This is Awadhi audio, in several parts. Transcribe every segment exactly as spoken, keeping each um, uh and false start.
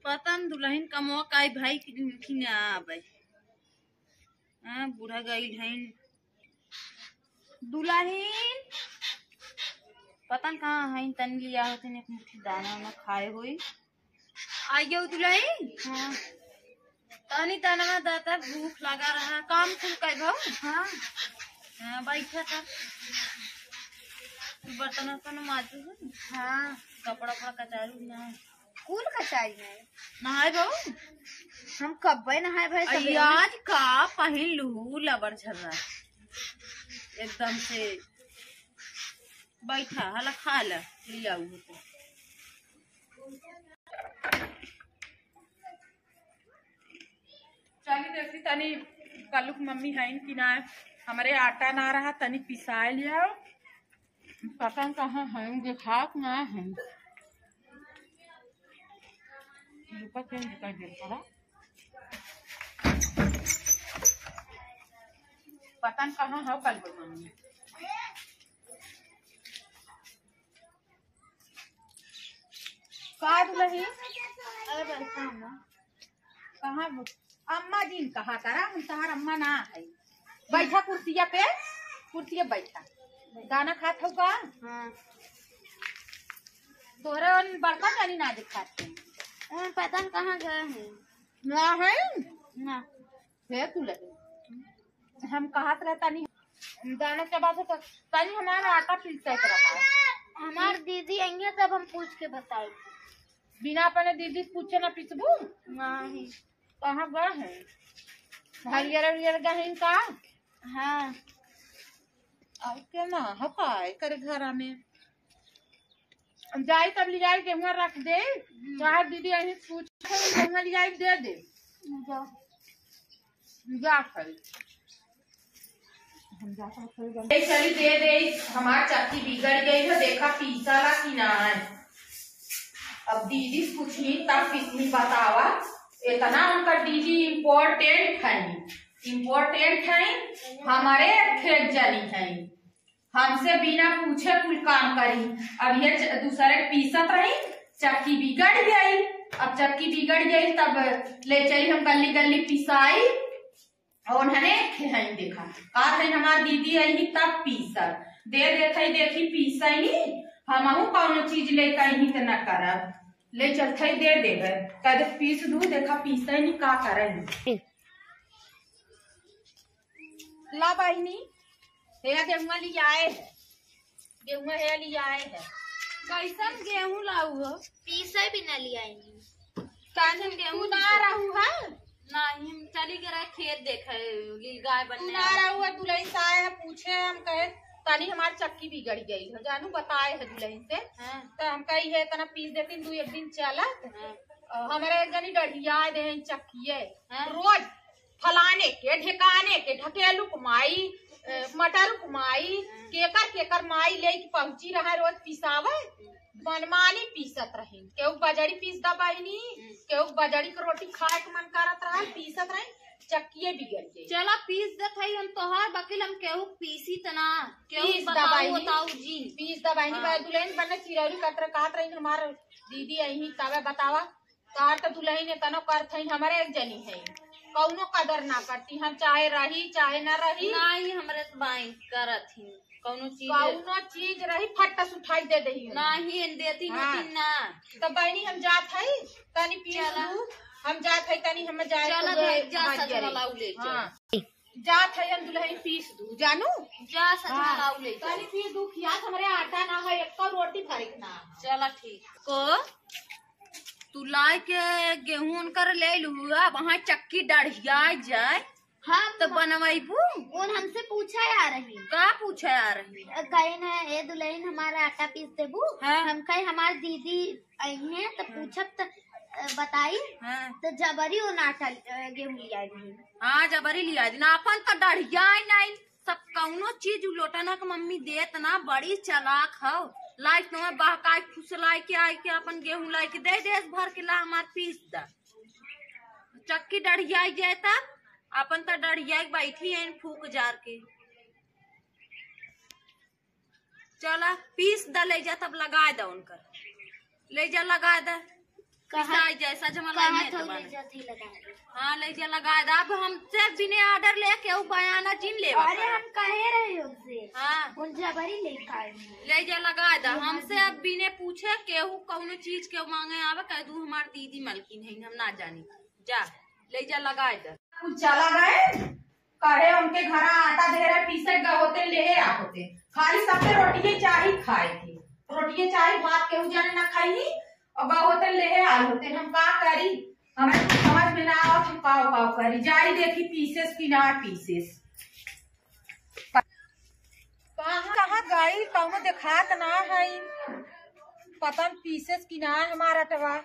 पता न दुलहिन कमवा काई भाई कि, कि ना आवे। हाँ, बूढ़ा गइल हइन। दुलहिन, पता न कहाँ हइन, तनी लिया होतिन एक मुट्ठी दाना उना खाए होई। आइयो दुलहिन। हाँ। तनी दाना दाता भूख लगा रहा, काम कुल कइबो? हाँ। हाँ, बैठा था। बर्तन उर्तन माजू है? हाँ। कपड़ा उपड़ा कचारू ना? कुल कचारी है। नहाए बहू? हम कब्बे नहाए भाई, अई सबेरे। आज का पहिन लू लबर झर्रा एकदम से। बैठा, हला खा ला, लिया हुआ तो। चली देखी तनी कल्लुक मम्मी हइन कि ना, हमरे आटा ना रहा, तनी पिसाए लिया। पता न कहाँ हइन, देखात ना हइन। रुका, चेंज कर दे थोड़ा। पता न कहाँ है कल्लुक मम्मी। का दुलही? अरे बैठा ना। कहाँ वो? अम्मा जी ने कहा तारा, हम तहार अम्मा ना है। बैठा कुर्सिया पे, कुर्सिया बैठा। दाना खात हो का? हाँ। तोहरे उन बड़का जानी ना दिखाते। उन पता न कहाँ गए हैं। ना है? ना। हे कुल। हम कहत रहे तनी दाना चबात हो तो तनी हमारा आटा पीसत रहा। हमार दीदी आइए तब हम पूछ के बताए। बिना अपने दीदी से पूछे ना पीसबू? नहीं। कहाँ गए हैं? हरियर हरियर गए हैं का? हाँ। अब के ना हो का एकर घरा में? जाई तब लियाई गेहुआ रख दे। हम्म। चाहे दीदी यहीं पूछ के गेहुआ लियाई दे दे। जा। जा खाई। हम जा खाई गए। ए चली दे दे, हमार चक्की बिगड़ गई है, देखा पीसा ला कि ना है। अब दीदी से पूछनी तब पीसनी बतावा। इतना उनका दीदी important है, important है, हमारे खेत जली है। हमसे बिना पूछे कुल काम करी। अब ये च-, दूसरे के पीसत रही, चक्की बिगड़ गई। अब चक्की बिगड़ गई, तब ले चली हम गली गली पिसाई। और उन्होंने खेहन देखा, कहा थे हमार दीदी आई तब पीसब। दे देते ही देखी पीसई नहीं, हमहू कौनो चीज लेके आई तो न करब। ले चलते ही दे देबे, कह दे पीस दू, देखा पीसई नहीं का करे। ला बहिनी, हे गेहुआ लियाए है, गेहुआ हे लियाए है। कैसन गेहूं लाऊ हो? पीसे भी ना लियाएंगी। काहे कैसन गेहूं तू ना पीसे? रहू है? नहीं, हम चली गए रहे खेत देखे, ये गाय तू बनने ना वाली। रहू है, दुलही से आए हैं, पूछे, हम कहे, "तनी हमार चक्की बिगड़ गई है, जानू बताए है दुलही से।" हाँ। तो हम कही है, "इतना पीस देती, तू एक दिन चलत।" हाँ। और हमारे एक जनी डढ़िया दे हैं चक्किए, हाँ। रोज फलाने के, ढेकाने के, ढकेलू के माई, अ, मटरू के माई, हम्म। केकर केकर माई लेके पहुंची रहा रोज पिसावे। हम्म। मनमानी पीसत रही, केहू बजड़ी पीस दा बहिनी, हम्म। केहू बजड़ी के रोटी खाए के मन करत रहा, पीसत रही, चक्किए बिगड़ गई। चला पीस देत हई हम तोहार, बाकी हम केहू पीसी त ना, केहू पीस दा बताऊ, बहिनी। बताऊ जी। पीस दा बहिनी, हाँ। बा दुलहिन बने चिरौरी कतर कहत रही हमार दीदी अही तबे बतावा। तोहार त दुलहिन एतनो करत हईन, हमरे एक जनी है, कौनो कदर ना करती, हम चाहे रही चाहे ना रही। नाही, हमरे त बाई करत ही, कौनो चीज कौनो चीज रही फट्टा से उठाई दे दही। नाही, एन देती हाँ। होती ना। त बहिनी हम जात हई, तनी पीस चला। दू, हम जात हई, तनी हम जाए चला तो भाई, जा भाग सजमलाऊ ले चल। हाँ। जात है हम दुलहिन पीस दू, जानू? जा सच हाँ। मलाऊ ले जा। तनी पीस दू, खियात हमरे आटा ना है, एक तो रोटी भरे के ना है। चला ठीक। को तू लाए के गेहूं उनकर ले लू, अब वहाँ चक्की डढ़िया जाए, हाँ, तो मा- बनवाईबू? उन हमसे पूछा आ रही। का पूछा आ रही? अ, कहे न, "ए दुलहिन, हमारा आटा पीस देबू?" हाँ। हम कहे, "हमार दीदी आई हैं, तो हाँ। पूछब त, अ, बताई।" हाँ। तो जबरी उन आटा, अ, गेहूं लिया रही। हाँ, जबरी लिया दी ना, अपन तो डढ़िया ही नहीं। सब कौनो चीज उ लोटना के मम्मी देत ना, बड़ी चालाक हौ। लाई तो मैं बहकाई फुसलाई के आई के अपन गेहूं लाई के दे देस भर के, "ला हमार पीस दा।" चक्की डढ़ियाई जाए तब अपन तो डढ़ियाई बैठी हैं फूक जार के। चला पीस दा, ले जा तब लगा दा उनकर, ले जा लगा दा। कहा, पिसाई जाए, सजमन कहा लइहे तो तो ले बानी। जल्दी लगा दे। हाँ, ले जा लगा दे। अब हमसे बिने order लेके उ बयाना जिन लेवा अरे, करा। हम कहे रहे उनसे। हाँ। उन जबरी लेके आए हैं। ले जा लगा दे। ये हमसे हमारी अब बिने पूछे केहू कौनो चीज के मांगे आवे, कह दू हमार दीदी मलकिन है, हम ना जानी। जा, ले जा लगा दे। कुल चला गए, कहे उनके घरा आटा दे रहे, पीसे गए होते, ले आ होते। खाली सबके रोटिये चाही खाए के, रोटिये चाही, भात केहू जाने ना खाई। और गए होते ले आए होते, हम का करी? हमें कुछ समझ में ना आवत, हम का का करी? जाई देखी पीसेस कि ना पीसेस। कहाँ, कहाँ गई, कौनो देखात ना है। पता न पीसेस कि ना हमार अटवा,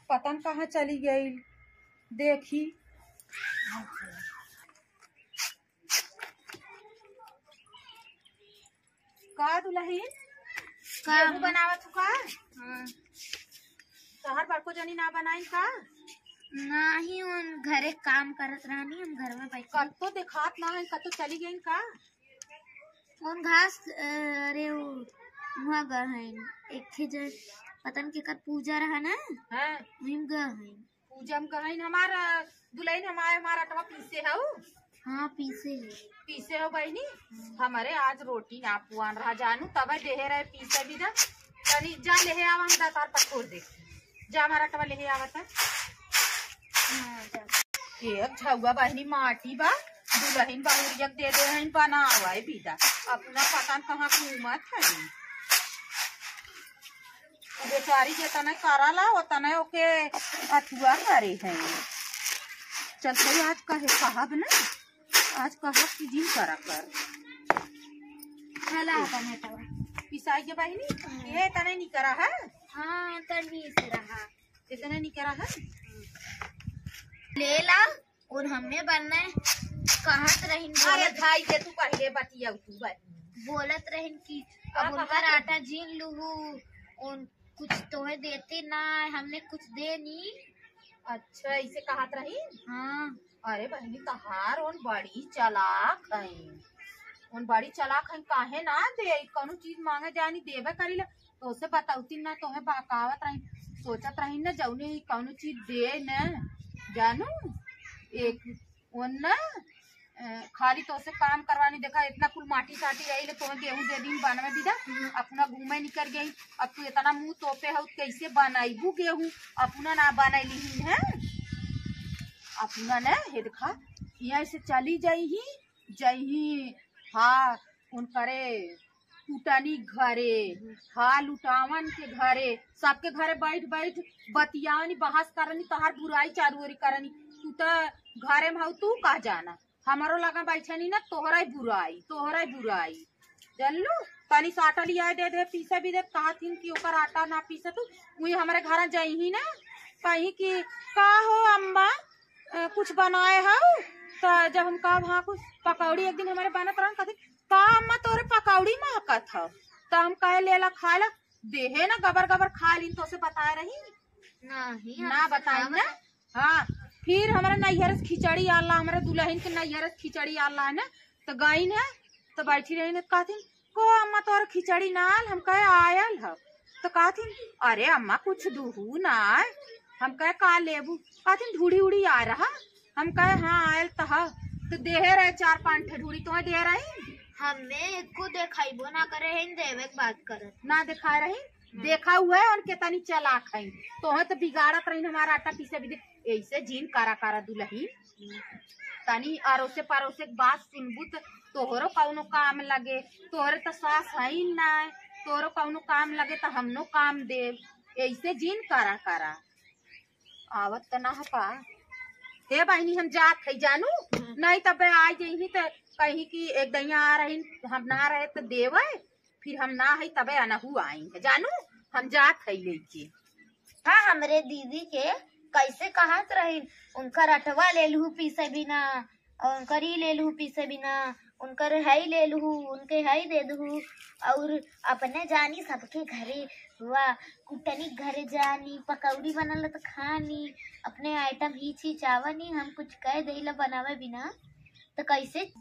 पता न कहाँ चली गई। देखी का दुलहिन, का? गेहूं बनावत हो का? हाँ। तोहर बड़को जनी ना बनाई का? नाही, उन घरे काम करत रहनी, हम घर में बैठ कत्तो देखात ना है, कत्तो चली गई का? उन घास, अ, अरे वो वहाँ गए हैं, एक ठे जन पता न केकर पूजा रहा ना, हाँ। वहीं गए हैं। पूजा में गहन हमार, अ, दुलहिन हमार, हमार अटवा पीसे हऊ? हाँ, पीसे है। पीसे हो बहिनी? हम्म। हमरे आज रोटी ना पुआन रहा जानू, तबे देहे रहे पीसे भी दा। तनी जा लेहे आवा, हम दातार पठोर दे। जा हमार अटवा लेहे आवा त। हाँ, जा। एक झउआ बहिनी माटी बा, दुलहिन बहुरिया के दे दे हइन बनावे भी दा। अपना पता न कहाँ घूमत है। उ बेचारी जेतने कराला, ओतने ओके अथुआ करे हैं। चलते आज कहे कहब ना, आज कहब कि जिन करा कर। हला अपन हटावा। पिसाई के बहिनी, ये तने निकरा है? हाँ, तनी से रहा। इतने निकरा है? ले ला। और हमें बनना है, कहत रहिन, अरे बोलत भाई के तू पहिले बतिया तू बहिनी। बोलत रहिन कि अब हाँ, उनकर कहत रहिन। आटा जीन लूहू, उन कुछ तोहे देते ना, हमने कुछ दे नी। अच्छा, ऐसे कहत रहिन? हाँ। अरे बहिनी, तहार उन बड़ी चालाक है, उन बड़ी चालाक है, काहे ना दे, कौनो चीज मांगे जानी देवे करी ले। तोसे बतौती ना, तोहे बहकावत रही, सोचत रही ना, जौने ई कौनो चीज दे न, जानू, एक ओन ना, अ, खाली तोसे काम करवानी, देखा, इतना कुल माटी साटी आई ले, तोहे गेहूं दे दिन बनवे दीदा, अपना घूमे निकल गई। अब तू इतना मुंह तोपे हो, कैसे बनाईबू गेहूं? अपना ना बनाई ली है, अपना ना, हे देखा, यहाँ से चली जाई ही, जइही, हाँ, उनकरे टूटनी घरे, हाँ, लुटावन के घरे, सबके घरे बैठ बैठ बतियावनी, बहस करनी, तोहार बुराई चारू ओरी करनी। तू त घरे में हऊ, तू का जाना? हमरो लगा बैठनी ना, तोहरा ही बुराई, तोहरा ही बुराई। जानलू, तनी सा आटा लियाए दे दे, पीसे भी दे, कहत हिन कि ओकर आटा ना पीसे तू, उही हमरे घरा जइही ना, कही कि का हो अम्मा, अ, कुछ बनाए हऊ? त जब हम कहब, "हाँ, कुछ पकौड़ी एक दिन हमरे बनत रहन," कहती, "का अम्मा, तोरे पकौड़ी महकत हव?" त हम कहे, "ले ला, खा ला।" देहे ना, गबर गबर खा लीन, तोसे बताए रही। नहीं, ना हमसे बताई ना ना। बता- हाँ, फिर हमरे नैहर से खिचड़ी आला, हमरे दुलहिन के नैहर से खिचड़ी आला है ना, त गई ना, त बैठी रही ना, कहती, "को अम्मा, तोर खिचड़ी ना आल?" हम कहे, "आयल ह।" तो कहथिन, "अरे अम्मा, कुछ दुहू ना आय।" हम कहे, "का लेबू?" कहथिन, "ढूढ़ी उड़ी आ रहा।" हम कहे, "हाँ, आयल त ह।" तो देहे रहे चार पाँच ठे ढूढ़ी, तोहे देहे रही? हमें एको देखाइबो ना करे है, देवे के बात करत। ना देखाए रही? हम्म। देखा हुआ है, उनके तनी चालाक है। तोहे तो बिगाड़त रही हमारा आटा पीसे भी दे। ऐसे जीन करा करा दुलही। तनी अड़ोसे पड़ोसे के बात सुनबू त तोहरो कौनो काम लगे। तोहरे त सास हईन नाय, तोहरो कौनो काम लगे त हमनो काम देब। ऐसे जीन करा करा। आवत त ना ह पा। हे बहिनी, हम जात हई जानू, नहीं तबे आ जइही त कही कि एक दैया आ रही, हम ना रहे त देवे, फिर हम ना हई तबे अनहू आई है जानू, हम जात हई लेके। हाँ, हमरे दीदी के कैसे कहत रही, उनकर अटवा ले लूहू पीसे बिना, और उनकर ई ले लूहू पीसे बिना, उनकर हई ले लूहू, उनके हई दे दू, और अपने जानी सबके घरे हुआ, कुटनी घरे जानी, पकौड़ी बनल त खानी, अपने आइटम ही चीज आवा नी, हम कुछ कह देला बनावे बिना, त कैसे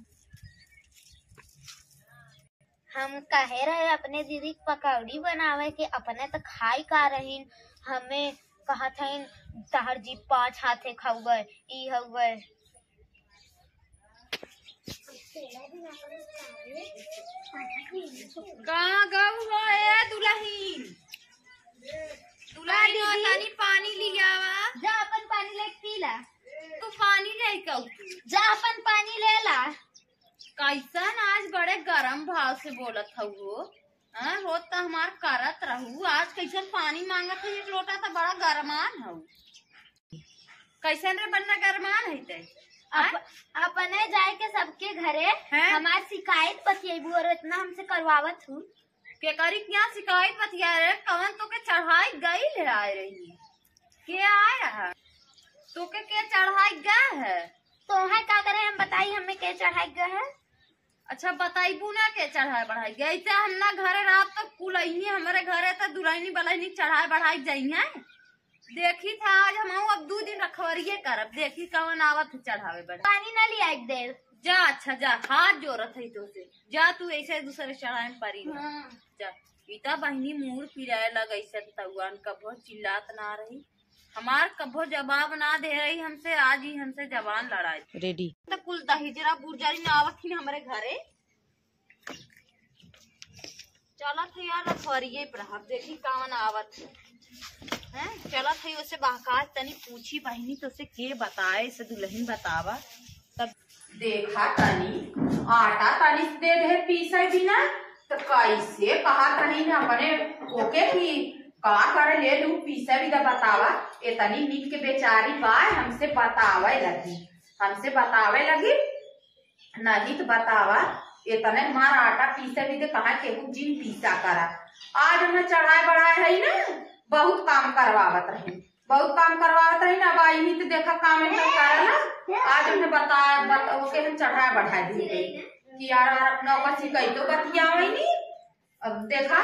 हम कहे रहे अपने दीदी के पकौड़ी बनावे के, अपने त खाई का रहीन, हमें कहत हईन, "तहर जीभ पाँच हाथे क हउवे, ई हउवे।" कहाँ गऊ हो ए दुलहिन? दुलहिन, का दीदी? तनी पानी लियावा। जा, अपन पानी लेके पी ला। तू पानी लेके आऊ। जा, अपन पानी ले ला। कैसन आज बड़े गरम भाव से बोलत हऊ हो? हाँ, रोज त हमार करत रहू, आज कैसन पानी मांगत है एक लोटा, त बड़ा गरमान हऊ। कैसन रे बन्ना गरमान है ते? अप-, हाँ? अपने जाए के सबके घरे हैं? हमार शिकायत बतियेबू और इतना हमसे करवावत हूँ। के करी क्या शिकायत बतिया रे? कवन तोके चढ़ाई गई ले आए रही? के आए रहा? तोके के चढ़ाई गए है? तोहे का करे हम बताई, हमें के चढ़ाई गए है? अच्छा, बताइबू ना के चढ़ाई बढ़ाई गए? ऐसे हम ना घरे रात तक कुल अइनी, हमरे घरे त दुलहिनी बलहिनी चढ़ाई बढ़ाई जाई हैं। देखी था आज हम अब दू दिन रखवरिये करब, देखी कवन आवत है चढ़ावे बढ़ावे। पानी ना लिया एक देर। जा, अच्छा जा, हाथ जोड़त है तो से। जा तू ऐसे दूसरे चढ़ाई में परी रह। हाँ। जा, ई त बहिनी मूड़ पिराए लग ऐसे तउआन कबो चिल्लात ना रही, हमार कबो जवाब ना दे रही हमसे, आज ही हमसे जबान लड़ाई। रेडी। त कुल दहिजरा बुरजरी ना आवत ही हमरे घरे। चलत है यार, रखवरिये पर हम देखी कवन आवत है। हैं? चलत है ओसे बहकात तनी पूछी बहिनी तो से के बताए, से दुलहिन बतावा। तब देखा तनी, आटा तनी से दे दे पीसे बिना, तो कैसे कहत रही न अपने ओके कि का करे ले लू पीसे भी तो बतावा। इतनी नीक के बेचारी बाय हमसे बतावे लगी, हमसे बतावे लगी। नहीं तो बतावा, इतने हमार आटा पीसे भी दे, कहाँ केहू जिन पीसा करा। आज हमने चढ़ाए बढ़ाए है ना, बहुत काम करवावत रही, बहुत काम करवावत रही ना। अब आई तो देखा काम एकदम करा ना। आज हमने बता, बता ओके हम चढ़ाए बढ़ाए दी कि यार, यार अपना ओकर शिकायतो बतियावे नी। अब देखा,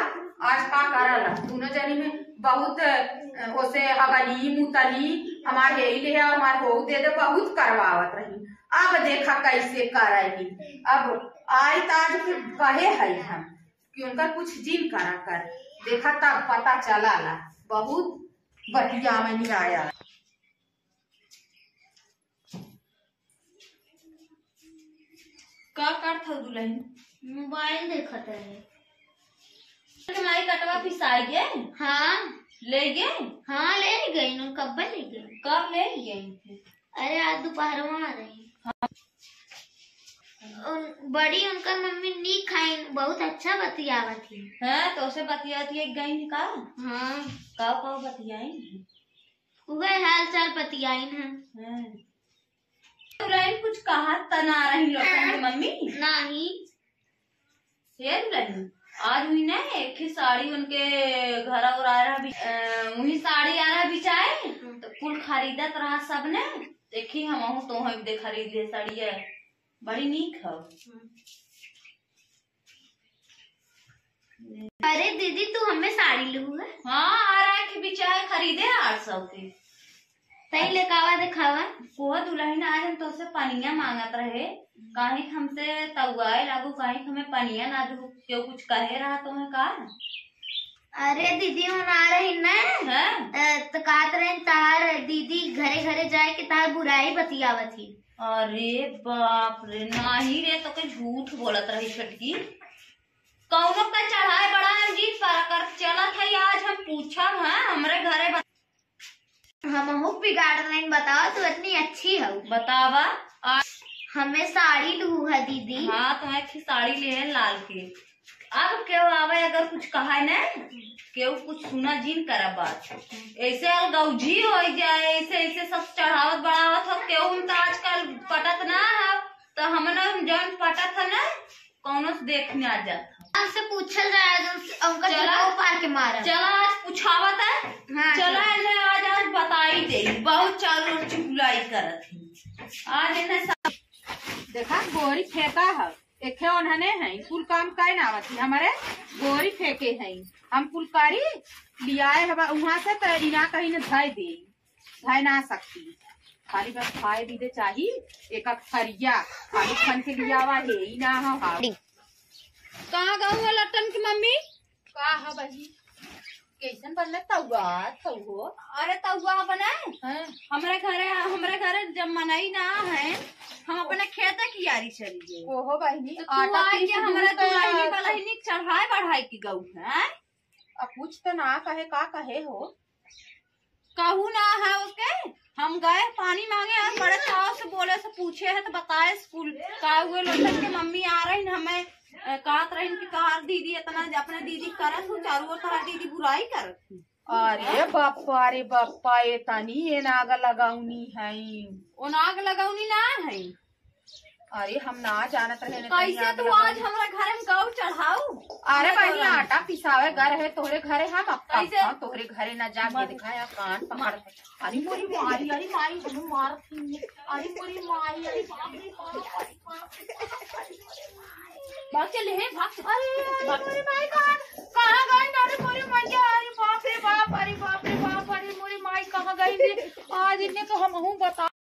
आज का करल, दोनों जनी में बहुत, अ, ओसे हगली, मुतली, हमार हेई ले आओ, हमार होऊ दे दे, बहुत करवावत रही। अब देखा कैसे करैली। अब आई त आज फिर कहे है हम कि उनकर कुछ जिन करा कर। देखा तब पता चला ला, बहुत बतियावनी आया। का करत हऊ दुलहिन? मोबाइल देखत रहे। तुम्हारी कटवा पिसाई गए? हाँ। ले गए? हाँ, ले गई न, कब्बे ले गई। कब ले गई? अरे, आज दोपहरवा रही। हाँ। उन, बड़ी उनकर मम्मी नी खाइन, बहुत अच्छा बतियावत ही। हाँ, तो उसे बतियावत ही गई का? हाँ। का, का बतियाई? उहे हाल चाल बतियाइन है। हाँ। दुलहिन कुछ कहत त ना रही लोगन के मम्मी? नाही। हे दुलहिन, आज हुई ना एक ही साड़ी उनके घर और आ रहा बि-, अ, वही साड़ी आ रहा बिचाए, हम्म। तो कुल खरीदत रहा सब ने। देखी हमहू तो हम दे खरीद ले साड़िया, बड़ी नीक हौ। हम्म। अरे दीदी, तू हमें साड़ी लू है? हाँ, आ रहा है कि बिचाए खरीदे आठ सौ के। तई लेकावा देखावा। कोह दुलहिन, आज हम तोसे पनिया मांगत रहे, काहे कि हमसे तउआए लागू, काहे कि हमें पनिया ना दू, क्यों कुछ कहे रहा तुम्हें का? अरे दीदी, हम आ रही ना, हैं? अ, तो कहत रहे तार दीदी घरे घरे जाए के तार बुराई बतियावत ही। अरे बाप रे, नाही रे, तो के झूठ बोलत रही छोटकी। कौनो का चढ़ाए बढ़ाए जी पर कर चलत है, आज हम पूछब, हैं, हमरे घरे बत- हमहू बिगाड़ नहीं, बतावा, तू इतनी अच्छी हऊ। बतावा, आ- हमें साड़ी लू है दीदी। हाँ, तो एक ही साड़ी ले है लाल के। अब केहू आवे अगर कुछ कहा न, केहू कुछ सुना जिन करा बात। ऐसे अलगौजी हो जाए, ऐसे, ऐसे सब चढ़ावत बढ़ावत हो, केहू में तो आजकल पटत ना है, तो हमने जौन पटत है ना, कौनो से देख में आ जात है। आपसे पूछल जाए, जो उनका चला। चुनाव पार के मारा। चला, आज पूछावत है। हाँ, चला, चला। इन्हें आज, आज बताई दे, बहुत चालू चुगलाई करत है। आज इन्हें सब देखा, गोरी फेंका है। एखे ओन्हने हैं, कुल काम काहे ना आवत ही? हमरे गोरी फेंके हैं, हम कुल करी लियाए हवा उहाँ से, त इना कहीं न धय दे, धय ना सकती। खाली बस खाए भी दे चाही, एक थरिया खाली खन के लियावा है, ई ना हो, हाँ। कहाँ गऊ है लट्टन की मम्मी? का है बहिन? कैसन बनले तउआ, तउ हो? अरे तउआ बनाए? हैं? हमरे घरे, हमरे घरे जब मनई ना है, हम अपने खेते कियारी चली गए। ओहो बहिनी, तो तू आटा आके पीस हमरे दूध दुलहिनी है। बलहिनी चढ़ाए बढ़ाए के गऊ है। अब कुछ तो ना कहे, का कहे हो? कहू ना है उसके। हम गए पानी मांगे और बड़े चाव से बोले से पूछे है तो बताए स्कूल का हुए लोटन के मम्मी आ रही न हमें, अ, कहत रही कि तोहार दीदी इतना ज-, अपने दीदी करत हूँ चारू ओर तोहार दीदी बुराई करत हूँ। अरे बप्पा, अरे बप्पा, ए तनी ए नाग लगौनी है। ओ नाग लगौनी ना है। अरे हम ना जानत रहे न तनी कैसे आग तू लगौनी। आज हमरा घरे में गऊ चढ़ाऊ? अरे बहिनी, आटा पिसावे गर है तोहरे घरे, हम अब कैसे? अब तोहरे घरे ना जाके दिखाया कान पकड़। अरे मोरी मारी, अरे माई, हम मारत ही। अरे मोरी माई, अरे बाप रे बाप, अरे बाप रे बाप। भाग चले हैं, भाग चले। अरे, अरे मोरी माई, कहाँ, कहाँ गई? अरे मोरी मैया, अरे बाप रे बाप, अरे बाप रे बाप, अरे मोरी माई कहाँ गई रे? आज इन्हें तो हम हूँ बता